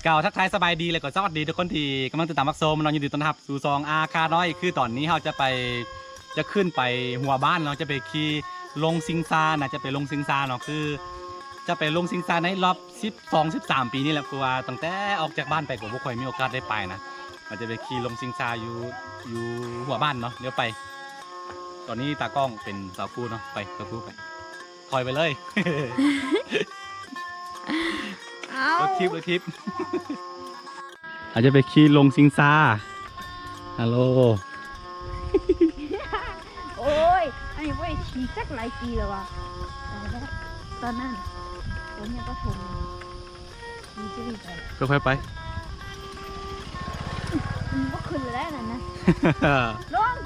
ກ່າວທັກທາຍສະບາຍດີ ແລະກໍສະຫວັດດີທຸກຄົນທີ່ກຳລັງຕິດຕາມຮັບຊົມເນາະ. ຍິນດີຕ້ອນຮັບສູ່ຊ່ອງອາຄານ້ອຍ. ຄືຕອນນີ້ເຮົາຈະໄປ ຈະຂຶ້ນໄປຫົວບ້ານເນາະ, ຈະໄປຂີ່ລົງຊິງຊານະ, ຈະໄປລົງຊິງຊາເນາະ. ຄືຈະໄປລົງຊິງຊາໃນລອບສິບສອງ ສິບສາມປີນີ້ແຫຼະ, ເພາະວ່າຕັ້ງແຕ່ອອກຈາກບ້ານໄປກໍບໍ່ຄ່ອຍມີໂອກາດໄດ້ໄປນະ. ເຮົາຈະໄປຂີ່ລົງຊິງຊາຢູ່ ຢູ່ຫົວບ້ານເນາະ. ດຽວໄປ, ຕອນນີ້ຕາກ້ອງເປັນສາວຄູເນາະ. ໄປ ສາວຄູໄປ. ຖອຍໄປເລີຍ. ເອົາ ລົດຖີບ ລົດຖີບ. ອາດຈະໄປຂີ່ລົງຊິງຊາ. ຮັລໂຫຼ. ໂອ້ຍ ອັນນີ້ບໍ່ໄດ້ຂີ່ຈັກຫຼາຍປີແລ້ວວ່າ. ຕາຍແລ້ວ ຕອນນັ້ນ ຕອນຮຽນປະຖົມ ຂີ່ຈັ່ງຊີ້ໄປ. ຄ່ອຍໆໄປ. ມັນບໍ່ຂຶ້ນແລ້ວນັ້ນນະ. ລົງ.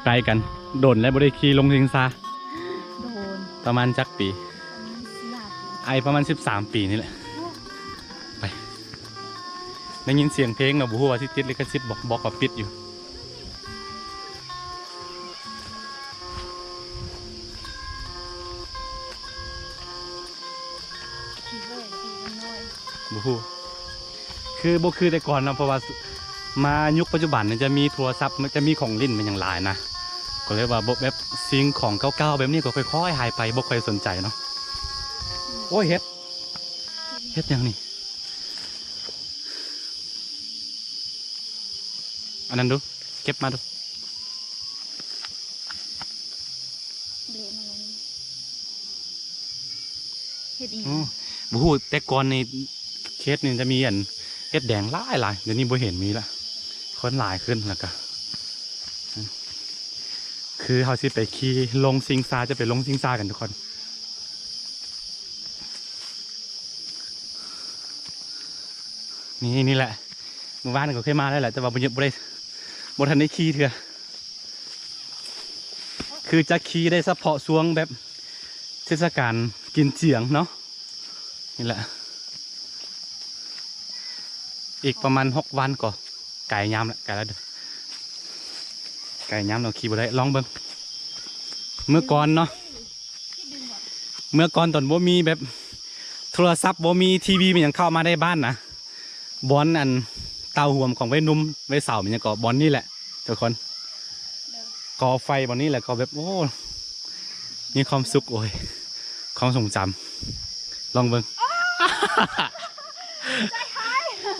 ເອົ້າ. ໄກກັນ. ດົນແລ້ວບໍ່ໄດ້ຂີ່ລົງຊິງຊາ. ໂດນ. ປະມານຈັກປີ? ປະມານສີ່ຫ້າປີ. ໄອປະມານສິບສາມປີນີ້ແຫຼະ. ໂອ້ ໄປ. ໄດ້ຍິນສຽງເພງເນາະ, ບໍ່ຮູ້ວ່າຊິຕິດລິຂະສິດບໍ່, ບອກວ່າປິດຢູ່. ບໍ່ຮູ້. ຄືບໍ່ຄືແຕ່ກ່ອນເນາະ, ເພາະວ່າມາຍຸກປັດຈຸບັນນີ້ຈະມີໂທລະສັບ, ຈະມີຂອງຫຼິ້ນແມ່ນຫຍັງຫຼາຍນະ, ກໍເລີຍວ່າບໍ່ ແບບສິ່ງຂອງເກົ່າໆແບບນີ້ກໍຄ່ອຍໆຫາຍໄປ, ບໍ່ຄ່ອຍສົນໃຈເນາະ. ໂອ້ຍ ເຫັດ ເຫັດຫຍັງນີ້? ອັນນັ້ນດູ, ເກັບມາດູ. ເລະມາແລ້ວນີ້. ເຮັດອີ່ຫຍັງ? ໂອ້ ບໍ່ຮູ້, ແຕ່ກ່ອນນີ້ເຂດນີ້ຈະມີອັນເຫັດແດງຫຼາຍໆ, ດຽວນີ້ບໍ່ເຫັນມີລະ, ຄົນຫຼາຍຂຶ້ນ. ແລ້ວກະ ຄືເຮົາຊິໄປຂີ່ລົງຊິງຊາ, ຈະໄປລົງຊິງຊາກັນທຸກຄົນ. ນີ້ ນີ້ແຫຼະ, ມື້ວານກໍເຄີຍມາແລ້ວແຫຼະ, ແຕ່ວ່າບໍ່ ບໍ່ໄດ້ ບໍ່ທັນໄດ້ຂີ່ເທື່ອ. ຄືຈະຂີ່ໄດ້ສະເພາະຊ່ວງແບບເທດສະການກິນຈຽງເນາະ. ນີ້ແຫຼະ, ອີກປະມານຫົກວັນກໍ ໄກຍາມລະ, ໄກລະເດີ, ໄກຍາມລະ ຂີ່ບໍ່ໄດ້. ລອງເບິ່ງ. ເມື່ອກ່ອນເນາະ, ເມື່ອກ່ອນຕອນບໍ່ມີແບບໂທລະສັບ, ບໍ່ມີທີວີ ແມ່ນຫຍັງເຂົ້າມາໃນບ້ານນະ, ບ່ອນອັນເຕົ້າຮ່ວມຂອງໄວໜຸ່ມໄວສາວ ແມ່ນຫຍັງເກາະ, ບ່ອນນີ້ແຫຼະທຸກຄົນ. ໂດຍ. ກໍ່ໄຟບ່ອນນີ້ແຫຼະ, ກໍແບບ ໂອ້ ມີຄວາມສຸກ. ໂອ້ຍ ຄວາມຊົງຈຳ. ລອງເບິ່ງ.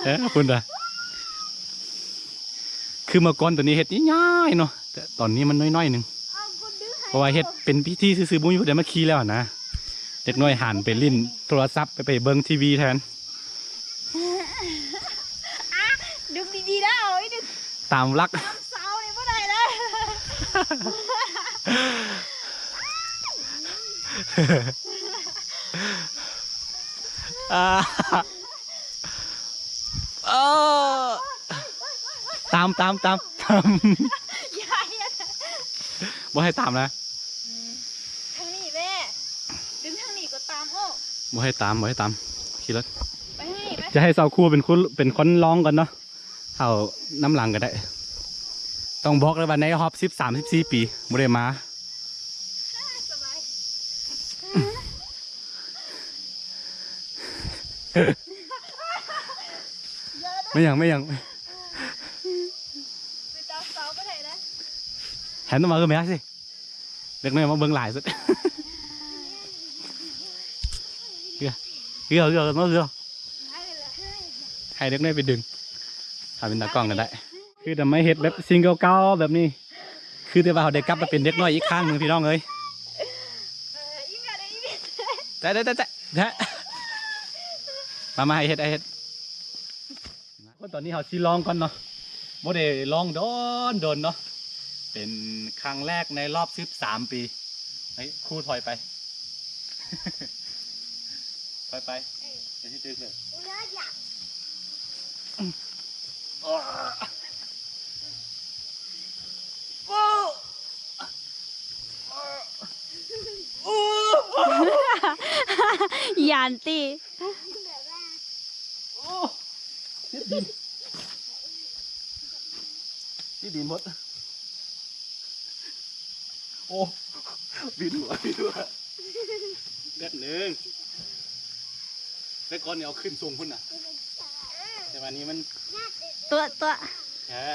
ເອີ ພຸ້ນນະ. ຄືເມື່ອກ່ອນໂຕນີ້ເຮັດໃຫຍ່ໆເນາະ, ແຕ່ຕອນນີ້ມັນນ້ອຍໆໜຶ່ງ. ເພາະວ່າເຮັດເປັນພິທີຊື່ໆ, ບໍ່ມີຜູ້ໃດມາຂີ່ແລ້ວນະ. ເດັກນ້ອຍຫັນໄປຫຼິ້ນໂທລະສັບ, ໄປ ໄປເບິ່ງທີວີແທນ. ດຶງດີໆເດີ, ເອົາໃຫ້ດຶງຕາມຫຼັກ, ຕາມເສົານີ້ບໍ່ໄດ້ເດີ. ອ່າ ເອີ ຕາມ ຕາມ ຕາມ ຕາມ. ຢ່າເຮັດ. ບໍ່ໃຫ້ຕາມນະ. ອືມ ທາງນີ້ແວະ, ດຶງທາງນີ້ກໍຕາມ. ໂອ້ ບໍ່ໃຫ້ຕາມ, ບໍ່ໃຫ້ຕາມ. ຂີ່ລົດ ໄປທາງນີ້ໄປ. ຈະໃຫ້ສາວຄູເປັນຄົນ ເປັນຄົນລອງກ່ອນເນາະ, ເຮົານຳຫຼັງກໍໄດ້. ຕ້ອງບອກເລີຍວ່າໃນຮອບສິບສາມ ສິບສີ່ປີບໍ່ໄດ້ມາ. ສະບາຍ. ແມ່ນຫຍັງ ແມ່ນຫຍັງ? ໄປຕາມສາວບໍ່ໄດ້ນະ. ແຮນຕ້ອງມາຄືແມ່ຊິ, ເດັກນ້ອຍມາເບິ່ງຫຼາຍສຸດ. ເຮືອ ເຮືອ ເຮືອ ເຮືອ ເຮືອ. ໃຫ້ເດັກນ້ອຍໄປດຶງ, ຖ້າເປັນຕາກ້ອງກໍໄດ້. ຄືທຳໄມເຮັດແບບສິ່ງເກົ່າໆແບບນີ້, ຄືແຕ່ວ່າເຮົາໄດ້ກັບມາເປັນເດັກນ້ອຍອີກຄັ້ງໜຶ່ງ ພີ່ນ້ອງເອີຍ. ໄດ້ ໄດ້ ໄດ້ ໄດ້. ມາ ມາ ໃຫ້ເຮັດ ໃຫ້ເຮັດ. ຄົນ ຕອນນີ້ເຮົາຊິລອງກ່ອນເນາະ, ບໍ່ໄດ້ລອງດົນໆເນາະ, ເປັນຄັ້ງແລກໃນລອບສິບສາມປີ. ໃຫ້ຄູຖອຍໄປ. ໄປໄປ ເອີ ໄປທີ່ຕຶກເລີຍ. ໂອ້ ຢາກ ອືມ ໂອ້ ໂອ້ ຢ້ານຕິ? ໂອ້ ຕິດດິນ ຕິດດິນໝົດ. ໂອ້ ວິນຫົວ ວິນຫົວ. ແປັບໜຶ່ງ ແຕ່ກ່ອນນີ້ເອົາຂຶ້ນສູງພຸ້ນນະ ແຕ່ວ່ານີ້ມັນ ຕົວະ ຕົວະ ເອີ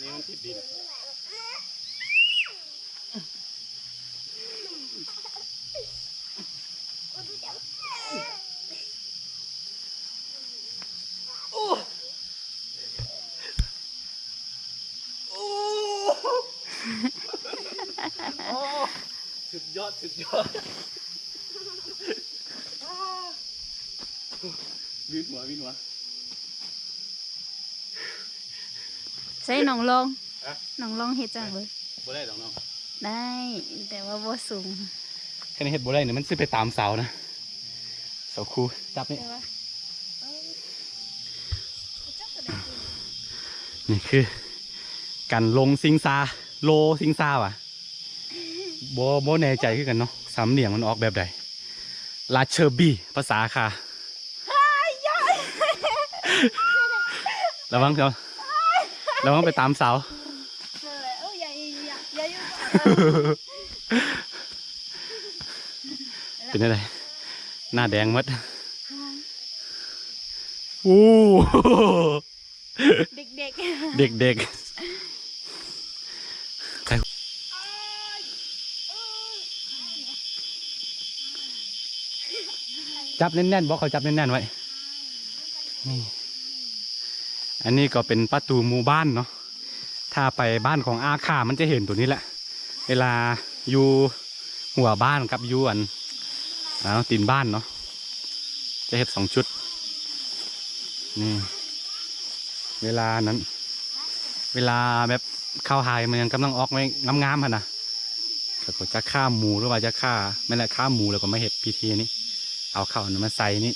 ນີ້ມັນຕິດດິນ. ໂອ້ ໂອ້ ໂອ້ ສຸດຍອດ ສຸດຍອດ. ວິນຫົວ ວິນຫົວ. ໃສ່ນ້ອງລອງ ຮະ? ນ້ອງລອງເຮັດຈັ່ງເບິ່ງ. ບໍ່ໄດ້ດອກນ້ອງ. ໄດ້ ແຕ່ວ່າບໍ່ສູງ. ຄັນເຮັດບໍ່ໄດ້ນີ້ ມັນຊິໄປຕາມເສົານະ ເສົາຄູ. ຈັບນີ້ ແຕ່ວ່າ ເອີ ນີ້ຄືການລົງຊິງຊາ ໂລຊິງຊາຫວາ? ບໍ່ ບໍ່ແນ່ໃຈຄືກັນເນາະ ສຳນຽງມັນອອກແບບໃດ. ລາເຊີບີ ພາສາຂ້າ. ລະວັງເນາະ ລະວັງໄປຕາມເສົາ. ເປັນຈັ່ງໃດ? ໜ້າແດງໝົດ. ໂອ້ ເດັກໆ ເດັກໆ ຈັບແໜ້ນໆ ບອກເຂົາຈັບແໜ້ນໆໄວ້. ນີ້ ອັນນີ້ກໍເປັນປະຕູໝູ່ບ້ານເນາະ. ຖ້າໄປບ້ານຂອງອາຄາ ມັນຈະເຫັນໂຕນີ້ແຫຼະ ເວລາຢູ່ຫົວບ້ານກັບຢູ່ອັນ ເອົາ ຕີນບ້ານເນາະ ຈະເຮັດສອງຈຸດ. ນີ້ ເວລານັ້ນ ເວລາແບບເຂົ້າໄຮ່ ມັນຍັງກຳລັງອອກໃໝ່ງາມໆຫັ້ນນະ ເຂົາກໍຈະຂ້າໝູ ຫຼືວ່າຈະຂ້າ ແມ່ນແຫຼະ ຂ້າໝູ ແລ້ວກໍມາເຮັດພິທີນີ້ ເອົາເຂົ້າອັນນັ້ນມາໃສ່ນີ້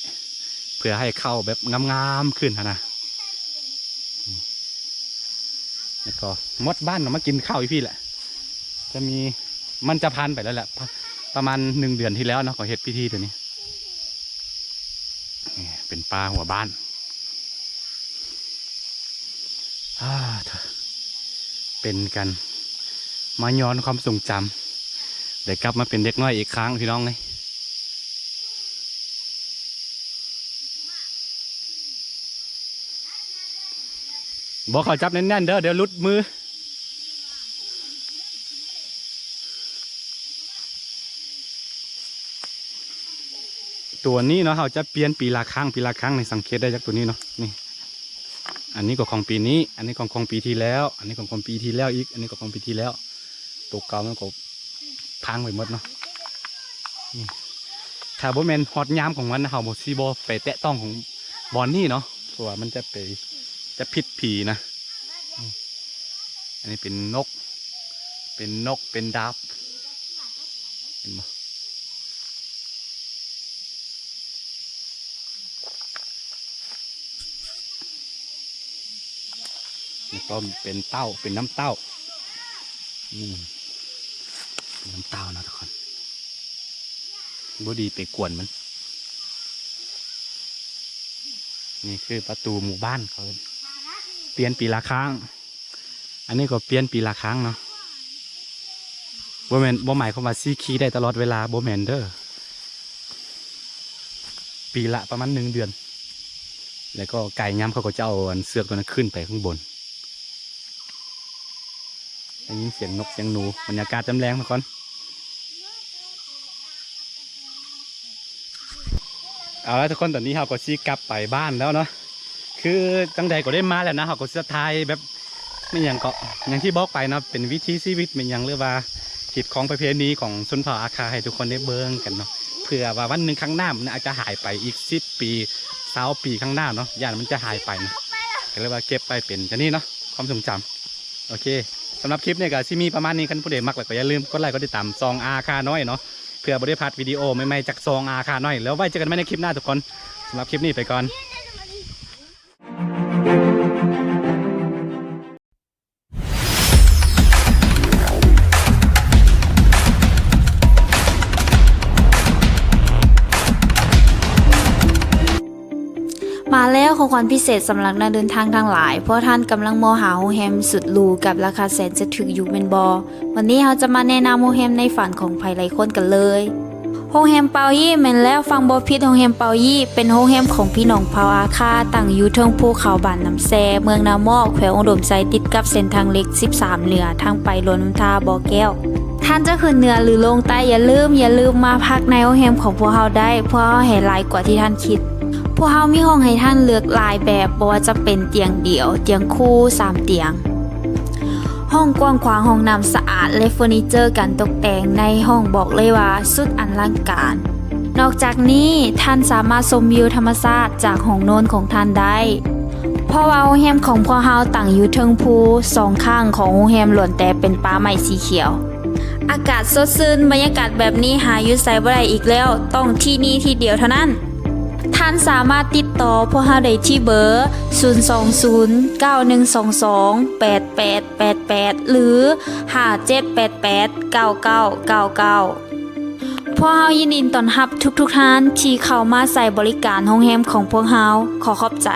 ເພື່ອໃຫ້ເຂົ້າແບບງາມໆຂຶ້ນຫັ້ນນະ. ແລ້ວກໍໝົດບ້ານເນາະ ມາກິນເຂົ້າຢູ່ພີ້ແຫຼະ. ຈະມີ ມັນຈະຜ່ານໄປແລ້ວແຫຼະ ປະ ປະມານໜຶ່ງເດືອນທີ່ແລ້ວເນາະ ກໍເຮັດພິທີໂຕນີ້. ນີ້ເປັນປ່າຫົວບ້ານ. ອາ ເປັນການມາຍ້ອນຄວາມຊົງຈຳ ໄດ້ກັບມາເປັນເດັກນ້ອຍອີກຄັ້ງ ພີ່ນ້ອງເອີຍ. ບໍ່ ເຂົາຈັບແໜ້ນໆເດີ ດຽວຫຼຸດມື. ຕົວນີ້ເນາະ ເຮົາຈະປ່ຽນປີລະຄັ້ງ ປີລະຄັ້ງນີ້ ສັງເກດໄດ້ຈາກຕົວນີ້ເນາະ. ນີ້ ອັນນີ້ກໍຂອງປີນີ້ ອັນນີ້ຂອງ ຂອງປີທີ່ແລ້ວ ອັນນີ້ຂອງ ຂອງປີທີ່ແລ້ວອີກ ອັນນີ້ກໍຂອງປີທີ່ແລ້ວ. ໂຕເກົ່າມັນກໍພັງໄປໝົດເນາະ. ນີ້ ຖ້າບໍ່ແມ່ນຮອດຍາມຂອງມັນ ເຮົາບໍ່ ຊິບໍ່ໄປແຕະຕ້ອງຂອງບ່ອນນີ້ເນາະ ເພາະວ່າມັນຈະໄປ ຈະຜິດຜີນະ. ນີ້ ອັນນີ້ເປັນນົກ ເປັນນົກ ເປັນດາບ ເຫັນບໍ່? ແລ້ວກໍເປັນເຕົ້າ ເປັນນ້ຳເຕົ້າ. ອືມ ເປັນນ້ຳເຕົ້າເນາະທຸກຄົນ ບໍ່ດີໄປກວນມັນ. ນີ້ຄືປະຕູໝູ່ບ້ານເຂົາ ປ່ຽນປີລະຄັ້ງ. ອັນນີ້ກໍປ່ຽນປີລະຄັ້ງເນາະ ບໍ່ແມ່ນ ບໍ່ໝາຍຄວາມວ່າຊິຂີ່ໄດ້ຕະຫຼອດເວລາ ບໍ່ແມ່ນເດີ. ປີລະປະມານໜຶ່ງເດືອນ ແລ້ວກໍກາຍຍາມເຂົາກໍຈະເອົາອັນເຊືອກຕົວນັ້ນຂຶ້ນໄປຂ້າງບົນ. ໄດ້ຍິນສຽງນົກສຽງໜູ ບັນຍາກາດຍາມແລງທຸກຄົນ. ເອົາລະທຸກຄົນ ຕອນນີ້ເຮົາກໍຊິກັບໄປບ້ານແລ້ວເນາະ. ຄືຈັ່ງໃດກໍໄດ້ມາແລ້ວນະ ເຮົາກໍຊິຖ່າຍແບບ ແມ່ນຫຍັງເກາະ ຢ່າງທີ່ບອກໄປເນາະ ເປັນວິຖີຊີວິດແມ່ນຫຍັງ ຫຼືວ່າຮີດຄອງປະເພນີຂອງຊົນເຜົ່າອາຄາໃຫ້ທຸກຄົນໄດ້ເບິ່ງກັນເນາະ ເພື່ອວ່າວັນໜຶ່ງຂ້າງໜ້າມັນອາດຈະຫາຍໄປອີກສິບປີ ຊາວປີຂ້າງໜ້າເນາະ ຢ້ານມັນຈະຫາຍໄປນະ ກໍເລີຍວ່າເກັບໄວ້ເປັນຈັ່ງນີ້ເນາະ ຄວາມຊົງຈຳ. ໂອເຄ ສຳລັບຄລິບນີ້ກໍຊິມີປະມານນີ້ ຄັນຜູ້ໃດມັກແລ້ວກໍຢ່າລືມກົດໄລກົດຕິດຕາມຊ່ອງອາຄານ້ອຍເນາະ ເພື່ອບໍ່ໄດ້ພາດວິດີໂອໃໝ່ໆຈາກຊ່ອງອາຄານ້ອຍ. ແລ້ວໄວ້ເຈີກັນໃໝ່ໃນຄລິບໜ້າທຸກຄົນ. ສຳລັບຄລິບນີ້ໄປກ່ອນ. ຄວາມພິເສດສຳລັບນັກເດີນທາງທັງຫຼາຍ, ພວກທ່ານກຳລັງມອງຫາໂຮງແຮມສຸດຫຼູກັບລາຄາແສນຈະຖືກຢູ່ແມ່ນບໍ່? ວັນນີ້ເຮົາຈະມາແນະນຳໂຮງແຮມໃນຝັນຂອງໃຜຫຼາຍຄົນກັນເລີຍ. ໂຮງແຮມເປົາຢີ້ ແມ່ນແລ້ວ, ຟັງບໍ່ຜິດ, ໂຮງແຮມເປົາຢີ້ ເປັນໂຮງແຮມຂອງພີ່ນ້ອງເຜົ່າອາຄາ, ຕັ້ງຢູ່ເທິງພູເຂົາບ້ານນ້ຳແຊ, ເມືອງນາໝໍ້, ແຂວງອຸດົມໄຊ, ຕິດກັບເສັ້ນທາງເລັກສິບສາມເໜືອ, ທາງໄປຫຼວງນ້ຳທາ, ບໍ່ແກ້ວ. ທ່ານຈະຂຶ້ນເໜືອ ຫຼື ລົງໃຕ້, ຢ່າລືມ, ຢ່າລືມມາພັກໃນໂຮງແຮມຂອງພວກເຮົາໄດ້, ພວກເຮົາໃຫ້ຫຼາຍກວ່າທີ່ທ່ານຄິດ. ພວກເຮົາມີຫ້ອງໃຫ້ທ່ານເລືອກຫຼາຍແບບ, ບໍ່ວ່າຈະເປັນຕຽງດຽວ, ຕຽງຄູ່, ສາມຕຽງ. ຫ້ອງກວ້າງຂວາງ, ຫ້ອງນ້ຳສະອາດ ແລະ ເຟີນີເຈີການຕົກແຕ່ງໃນຫ້ອງບອກເລີຍວ່າສຸດອະລັງການ. ນອກຈາກນີ້, ທ່ານສາມາດຊົມວິວທຳມະຊາດຈາກຫ້ອງນອນຂອງທ່ານໄດ້, ເພາະວ່າໂຮງແຮມຂອງພວກເຮົາຕັ້ງຢູ່ເທິງພູ, ສອງຂ້າງຂອງໂຮງແຮມລ້ວນແຕ່ເປັນປ່າໄມ້ສີຂຽວ. ອາກາດສົດຊື່ນ, ບັນຍາກາດແບບນີ້ຫາຢູ່ໃສບໍ່ໄດ້ອີກແລ້ວ, ຕ້ອງທີ່ນີ້ທີ່ດຽວເທົ່ານັ້ນ. ທ່ານສາມາດຕິດຕໍ່ພວກເຮົາໄດ້ທີ່ເບີ ສູນສອງສູນ ເກົ້າໜຶ່ງສອງສອງ ແປດແປດແປດແປດ ຫຼື ຫ້າເຈັດແປດແປດ ເກົ້າເກົ້າເກົ້າເກົ້າ. ພວກເຮົາຍິນດີຕ້ອນຮັບທຸກໆທ່ານທີ່ເຂົ້າມາໃຊ້ບໍລິການໂຮງແຮມຂອງພວກເຮົາ. ຂໍຂອບໃຈ.